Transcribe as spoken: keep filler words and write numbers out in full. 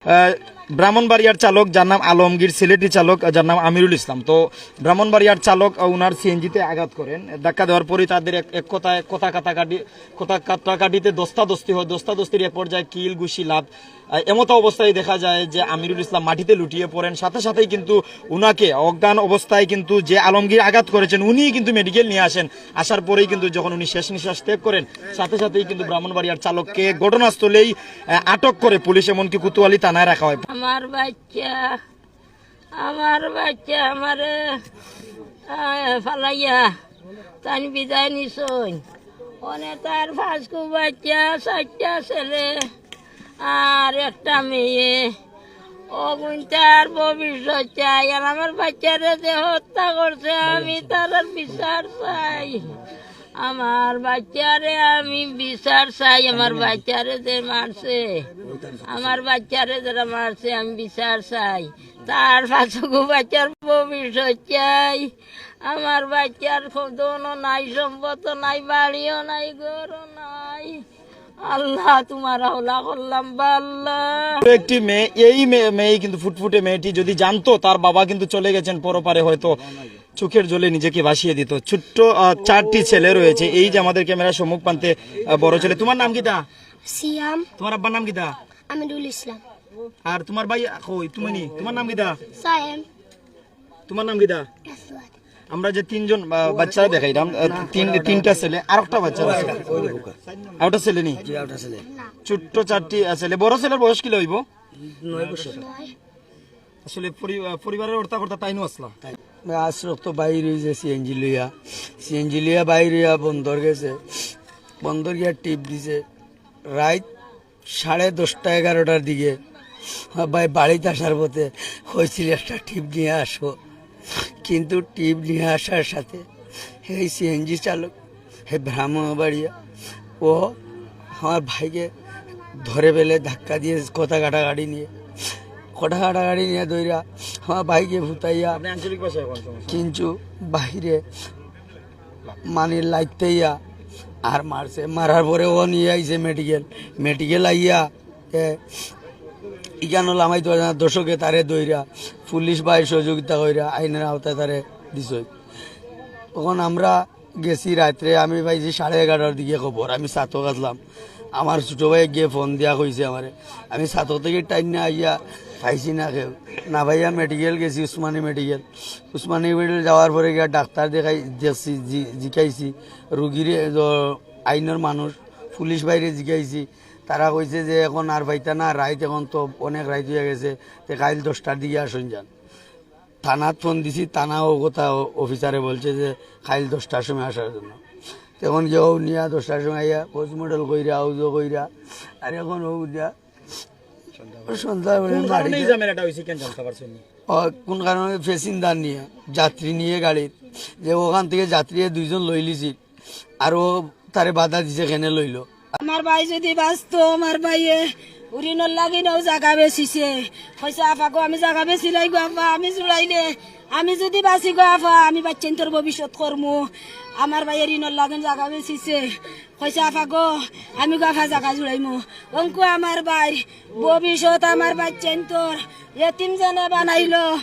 আহ, ব্রাহ্মণবাড়িয়ার চালক, যার নাম আলমগীর, সিলেটি চালক, আহ, যার নাম আমিরুল ইসলাম। তো ব্রাহ্মণবাড়িয়ার চালক, আহ, উনার সিএনজিতে আঘাত করেন। ধাক্কা দেওয়ার পরেই তাদের এক, এক কথা, এক কথা কাটাকাটি, কথা কাটাকাটিতে ধস্তাধস্তি হয়। ধস্তাধস্তির এক পর্যায়ে কিল, ঘুষি, লাত, আহ, এমতো অবস্থায় দেখা যায় যে আমিরুল ইসলাম মাটিতে লুটিয়ে পড়েন। সাথে সাথেই কিন্তু উনাকে অজ্ঞান অবস্থায় কিন্তু যে আলমগীর আঘাত করেছেন, উনিই কিন্তু মেডিকেল নিয়ে আসেন। আসার পরেই কিন্তু যখন উনি শেষ নিঃশ্বাস ত্যাগ করেন, সাথে সাথেই কিন্তু ব্রাহ্মণবাড়িয়ার চালককে ঘটনাস্থলেই, আহ, আটক করে পুলিশ, এমনকি কোতোয়ালি থানায় রাখা হয়। আমার বাচ্চা, আমার বাচ্চা আমারে, আহ, ফালাইয়া তাইন বিদায় নিছইন। অনে তার পাঁচগু বাচ্চা, চাইরটা ছেলে আর একটা মেয়ে। অগুইন তার ভবিষ্যৎ চাই। আর আমার বাচ্চারে যে হত্যা করছে, আমি তার বিচার চাই। আমার বাচ্চারে আমি বিচার চাই। আমার বাচ্চারে যে মারছে, আমার বাচ্চারে যারা মারছে, আমি বিচার চাই। তার পাঁচগু বাচ্চার ভবিষ্যৎ চাই। আমার বাচ্চার কোনো নাই, সম্পদ নাই, বাড়িও নাই, ঘরও নাই। আল্লাহ, তোমার হাওলা করলাম বা আল্লাহ। একটি মেয়ে, এই মেয়ে, মেয়ে কিন্তু ফুটফুটে মেয়েটি যদি জানতো তার বাবা কিন্তু চলে গেছেন পরপারে, হয়তো চোখের জলে নিজেকে ভাসিয়ে দিত। ছোট্ট, আহ, চারটি ছেলে রয়েছে। এই যে আমাদের ক্যামেরার সম্মুখ প্রান্তে, আহ, বড় ছেলে, তোমার নাম কিতা? সিয়াম। তোমার আব্বার নাম কিতা? আমিরুল ইসলাম। আর তোমার ভাই কই? তুমি নি? তোমার নাম কিতা? সায়েম। তোমার নাম কিতা? আসওয়াদ। আমরা যে তিনজন, আহ, বাচ্চারা দেখাইলাম, আহ, তিন, তিনটা ছেলে, আর একটা বাচ্চা আছে। আর একটা ছেলে নি? জি, আর একটা ছেলে। ছোট্ট চারটি, আহ, ছেলে। বড় ছেলের বয়স কিলা অইব? নয় বছর। আসলে পরি-, আহ, পরিবারের অর্থা কর্তা তাইনও আসলা। আশরফ তো বাইর অইছে সিএনজি লইয়া, সিএনজি লইয়া বাইর অইয়া বন্দর গেছে, বন্দর গিয়া টিপ দিছে। রাইত সাড়ে দশটা এগারোটার দিকে আমার ভাই বাড়িত আসার পথে কইছিল, "একটা টিপ নিয়া আসো।" কিন্তু টিপ নিয়া আসার সাথে এই সিএনজি চালক, হে ব্রাহ্মণবাড়িয়া, ও আমার ভাইকে ধরে ফেলে ধাক্কা দিয়ে কথা কাটাকাটি নিয়ে, কথা কাটাকাটি নিয়ে দইরা আমার ভাইকে ফুতাইয়া আপনি আঞ্চলিক ভাষায় কোন সমস্যা? কিন্তু বাইরে মানে লাইতেইয়া আর মারছে। মারার পরে ও নিয়ে আইছে মেডিকেল। মেডিকেল আইয়া এ, ইখানো লামাইতো পারে না, দর্শকে তারে দইরা, পুলিশ ভাই সহযোগিতা কইরা আইনের আওতায় তারে দিছে। তখন আমরা গেছি রাত্রে, আমি পাইছি সাড়ে এগারোটার দিকে খবর, আমি ছাতক আসলাম। আমার ছোট ভাই গিয়ে ফোন দিয়া কইছে আমারে, আমি ছাতক থেকে টাইম না আইয়া পাইছি না কেউ, না পাইয়া মেডিকেল গেছি, উসমানী মেডিকেল। উসমানী মেডিকেল যাওয়ার পরে গিয়া ডাক্তার দেখাই, দেখছি, জি-, জিকাইছি, রুগীরে, জ-, আইনের মানুষ, পুলিশ বাইরে জিকাইছি, তারা কইছে যে এখন আর পাইতা না, রাইত এখন তো অনেক রাইত হইয়া গেছে, তে কাইল দশটার দিকে আসুন যান। থানাত ফোন দিছি, থানা ও কথা ও-, অফিসারে বলছে যে কাইল দশটার সময় আসার জন্য। তখন গিয়ে ও নিয়া দশটার সময় আইয়া পোস্টমর্টম কইরা, আউজো কইরা, আর এখন ও দিয়া সন্ধ্যা হলে কোন কারণে এই মারি দেয়। ঝামেলাটা হইছে, কেন জানতে পারছেন নি? ও কোন কারণে? প্যাসেঞ্জার নিয়ে, যাত্রী নিয়ে গাড়িত, যে ওখান থেকে যাত্রী দুইজন লইলিছি, আর ও তারে বাধা দিছে, কেনে লইলো। আমার ভাই যদি বাঁচতো, আমার ভাইয়ে ঋণর লাগি নও জাগা বেচিছে। কইছে, "আফা গো, আমি জাগা বেচিলাই গো আফা, আমি জুড়াইলে, আমি যদি বাঁচি গো আফা, আমি বাচ্চাইন্তর ভবিষ্যৎ করমু।" আমার ভাইয়ে ঋণর লাগি জাগা বেচিছে। কইছে, "আফা গো, আমি গো আফা জাগা জুড়াইমু।" অঙ্কু আমার ভাই, ভবিষ্যৎ আমার বাচ্চাইন্তর এতিম যেনে বানাইলো।